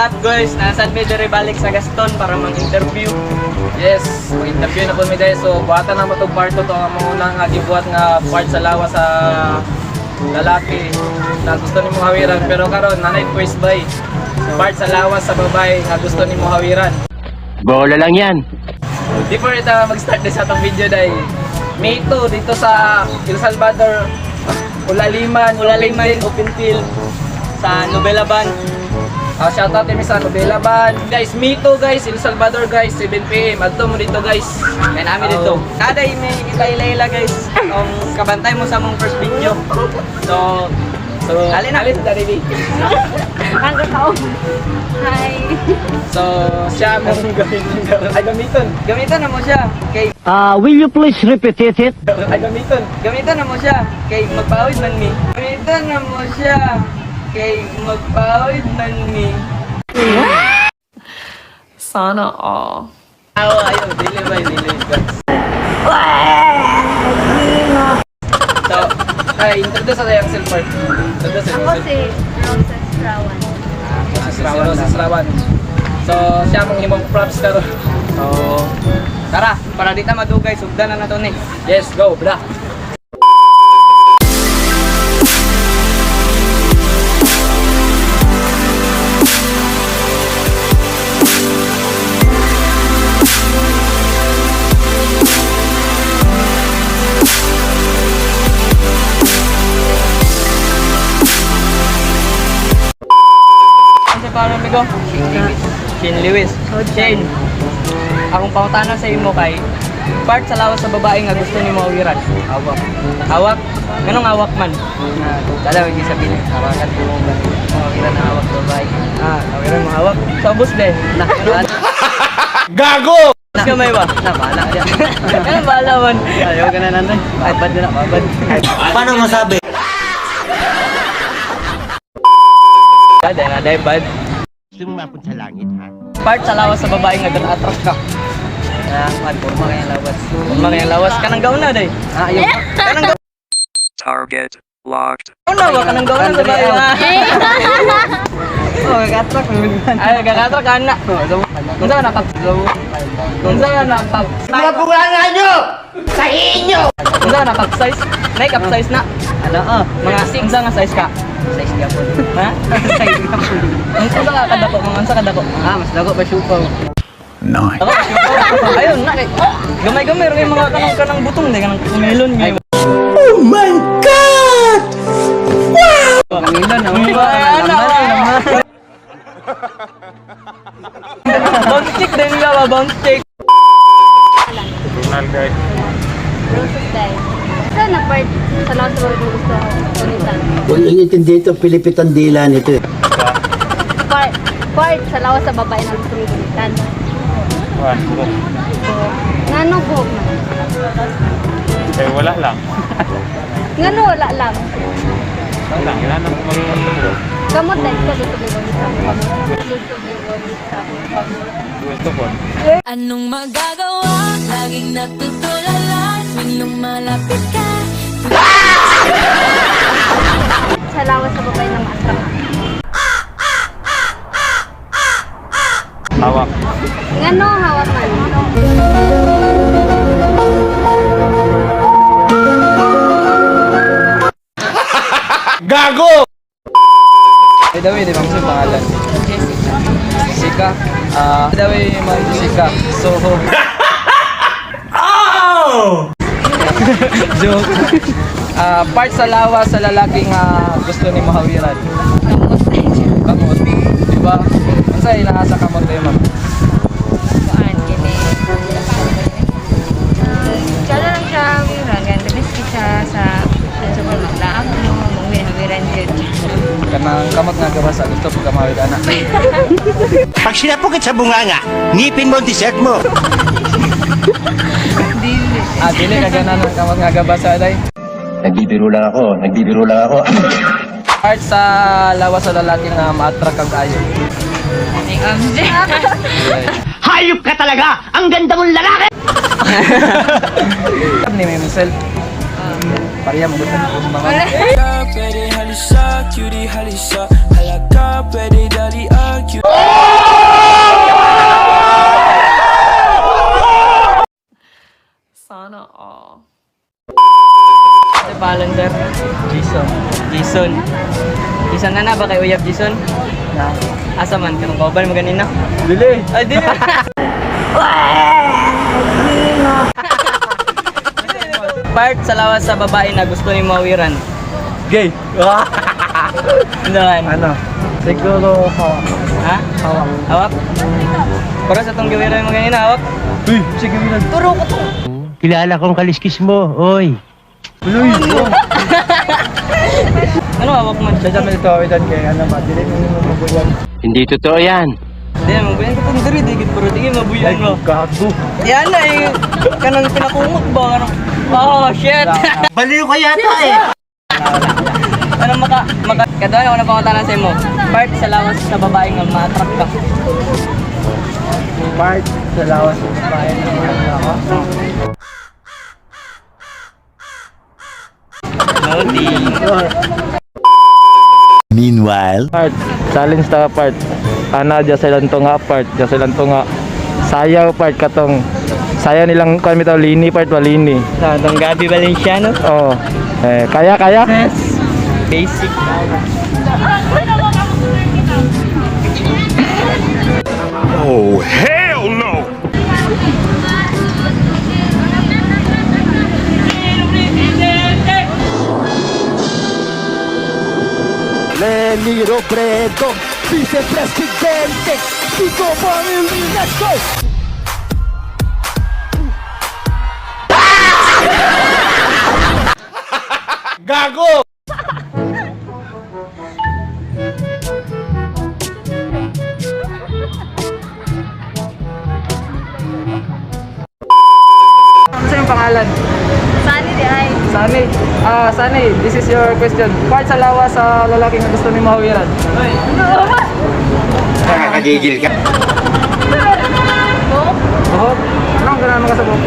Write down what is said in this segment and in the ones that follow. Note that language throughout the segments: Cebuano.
up, guys? Nasad mi diri balik sa Gaston para mag-interview. Yes, mag-interview na po mi dahil. So, buhatan na mo itong part 2 to ang mga unang nga gibuhat nga part sa lawa sa lalaki na gusto nimo hawiran, pero karon nanay twist by part sa lawas sa babae nga gusto nimo hawiran. Bola lang yan. Before ita mag-start din sa atong video dahil May 2 dito sa El Salvador, Ulaliman, Ulaliman Open Field sa Novela Band. Shout out kami sa Novela Band. Guys, May 2 guys, El Salvador guys, 7 PM. Adto mo dito, guys. Kaya namin dito. Kaday may ila guys. Kung kabantay mo sa mong first video. So, So, Alin na. Alin na dali. Ang tao. Hi. So, siya mong gamitin. Ay, gamiton. Gamitan na mo siya. Kay Will you please repeat it? Ay, gamiton. Gamitan na mo siya. Kay magpawid man mi. Gamitan na mo siya. Kay magpawid man mi. Sana all. Aw, ayaw, dili ba, dili guys. So, ay, introduce sa tayong self part. Introduce Ako yourself. si Roses Rawan. Si Roses Rawan. So, siya mong himong props karon. So, tara, para di ta madugay, sugdan na nato ni. Yes, go, bra. Ano sa pangalan, amigo? Shane Lewis. Shane, akong pangutana sa imo kay part sa lawas sa babae nga gusto nimo awiran. Hawak. Hawak? Nganong hawak man? Kala ko sabihin, hawakan ko mo ba? Hawakan na hawak babae. Ah, awiran mo hawak. Sa ubos de. Na, Gago! Kamay ba? na, bahala ka. Anong bahala man? Ayaw ka na nanay. Babad na, babad. Paano masabi? Bad, eh, na, bad. Gusto mo mapunta sa langit, ha? Part sa lawas sa babae nga gana-attract ka. Ah, man, porma kayang lawas. Porma kayang lawas kanang gauna day. Ah, ayaw. Kanang gauna Target locked. ba kanang gauna sa babae? Ah. Oh, nag-attract mo. Ay, gaka-attract ka na. Unsa ka nakap? Unsa ka nakap? Mga bunganga nyo! Sa inyo! Unsa ka nakap size? Nay cup size na. Ano, ah? Mga unsa nga size ka? Size gapon. Ha? Size gapon. Unsa ka kadako? Mga unsa kadako? Ah, mas dako pa siupaw. Dako. Ayun na kay. Gamay-gamay ra kay mga kanang kanang butong day kanang kumelon ngay. Oh my God! Pangilon, oh. Ay, ano, Laman, laman. Bounce check din ka ba? Bounce check. Roses Day. Saan na part sa lawas sa babae gusto gunitan? Kung inintindi ito, pilipitan dila nito eh. Part sa lawas sa babae na gusto gunitan. Ngano buhok man? Eh, wala lang. Ngano wala lang? Wala lang. Wala nang mag- Kamot na ikaw gusto gunitan. Gusto gunitan. Gusto ko. Anong magagawa? Laging natutulala tuwing lumalapit ka. Sa lawas sa babae na ma-attract. Hawak. Ngano hawak man? Gago! By the way, di ba mo sa pangalan? Jessica. Jessica. Ah, by the way, Ma'am Jessica. So, Oh! Joke. Ah, part sa lawa sa lalaki nga gusto ni hawiran. Kamot. Kamot. Di ba? Unsa naa sa kamot eh, ma'am? Kuan kini. Tsada lang siya wiran, ganda biski siya sa sa maglaag mo, mangwiran jud. Kanang kamot nga gabasa gusto pag kamawid ana. Pag sinapukit sa bunganga, ngipin mo ang dessert mo. Dili. Ah, dili ka ganan ang kamot nga gabasa day. Nagbibiro lang ako, nagbibiro lang ako. Part sa lawa sa lalaki nga ma-attract kag ayo. Hayop ka talaga! Ang ganda mong lalaki! Ni may myself. Pareha mo gusto mo mama. Halisa, cutie halisa. Halaka, pwede dali ah, cutie. Sana all. Sa pangalan, sir? Jason. Jason. Jason na na ba kay Uyab Jason? Na. Asa man kanang kauban mo ganina? Dili. Ay dili. Part sa lawas sa babae na gusto ni mawiran. Gay. Ano? Ano? Siguro hawak. Ha? Hawak. Hawak? Para sa tong giwiran mo ganina, hawak? Uy, sige lang. Turo ko to. Kilala kong kaliskis mo, oy. Uy. Ano hawak man? Siya dyan ito, dan kay ano ba? Dili mo mo mabuyan. Hindi totoo yan. Di na mabuyan ka tong diri, digit pero di mabuyan mo. Gago. Yan na eh. Kanang pinakumot ba? Kanang, oh shit! Baliw ka yata eh. Ano maka, kadoon ako na pangutanan sa imo. Part sa lawas sa babae nga ma-attract ka. Part sa lawas ng babae na mga ako. Loading. Meanwhile, Part, challenge ta part. Ana dya sa ilang tunga part, dya sa ilang tunga. Sayaw part katong sayaw nilang kuan bitaw lini part walini. Sa itong Gabi Valenciano. Oh. Eh, kaya kaya? Yes. Basic. Oh, hell no! Leni Robredo, vice-presidente, Kiko Pangilinan, let's go! Ano sa yung pangalan? Sani di ay. Sani. Ah, Sani, this is your question. Part sa lawas sa lalaki nga gusto ni mahawiran. Nakakagigil ka. Buhok? Buhok? Anong ganahan ka sa buhok?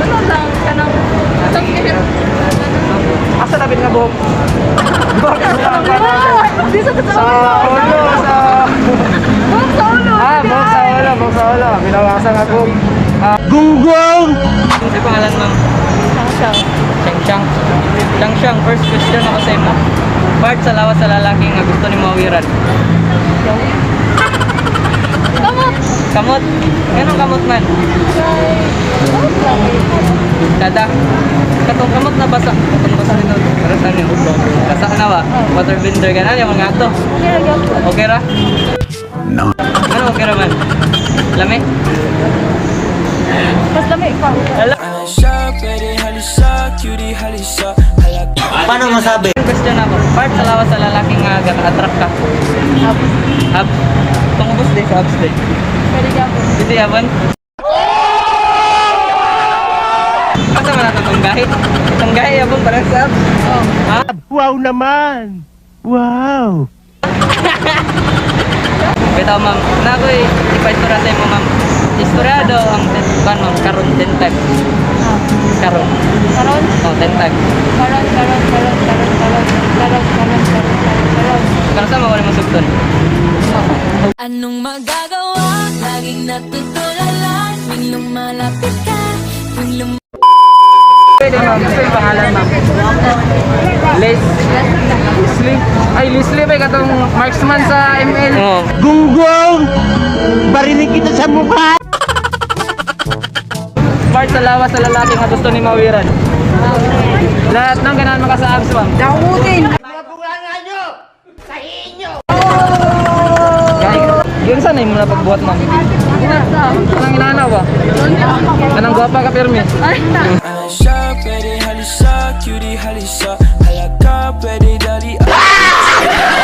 Ano lang, kanang tangkit. Asa dapat nga buhok? Buhok Di sa sa ulo, sa Buhok sa ulo. Ah, buhok sa ulo, buhok sa ulo. Binawasan nga buhok. Gunggong! Ano sa pangalan, ma'am? Siyang. Chang Chang. Chang Chang, first question ako sa imo. Part sa lawas sa lalaki nga gusto ni mawiran. Kamot. Kamot. Ganong kamot man? Kamot lang. Kada. Katong kamot na basa. Katong basa nito. Para sa niyo. Basa na ba? Water bender ka na. Yung mga ato. Okay ra gyud. Okay ra? No. Ano okay ra man? Lami? Mas lami pa. Ana siya, pwede halisa, cutie halisa. Halaka. Paano masabi? Question ako. Part sa lawas sa lalaki nga gaka-attract ka. Abs. Abs. Tungubos day sa abs day. Pwede gyapon. Hindi yaman. Asa man ato itong gahi? Itong gahi yabon parang sa abs. Oh. Ha? Wow naman! Wow! Bitaw ma'am, na ako eh, ipa-istorya sa imo ma'am. Istorya daw ang ban ma'am, karon 10 times. Ah. Karon. Karon, Oh, 10 times. karon, karon, karon, karon, karon, karon, karon, karon, karon, karon. Karon sa mawala mo sugton. Anong magagawa? Laging natutulala. Tuwing lumalapit ka. Tuwing Pwede ma'am, gusto yung pangalan ma'am. Les. Leslie. Ay, Leslie ba katong marksman sa ML? Oo. Gunggong! Barinig kita sa mukha! Part sa lawas sa lalaki nga gusto ni mawiran. Lahat ng ganahan maka sa abs ma'am. Dakutin. Yun sana yung muna pagbuhat ma'am. Anong inaanaw ba? Anong gwapa ka pirmi? Ana siya, pwede halisa, cutie halisa. Halaka, pwede dali ah.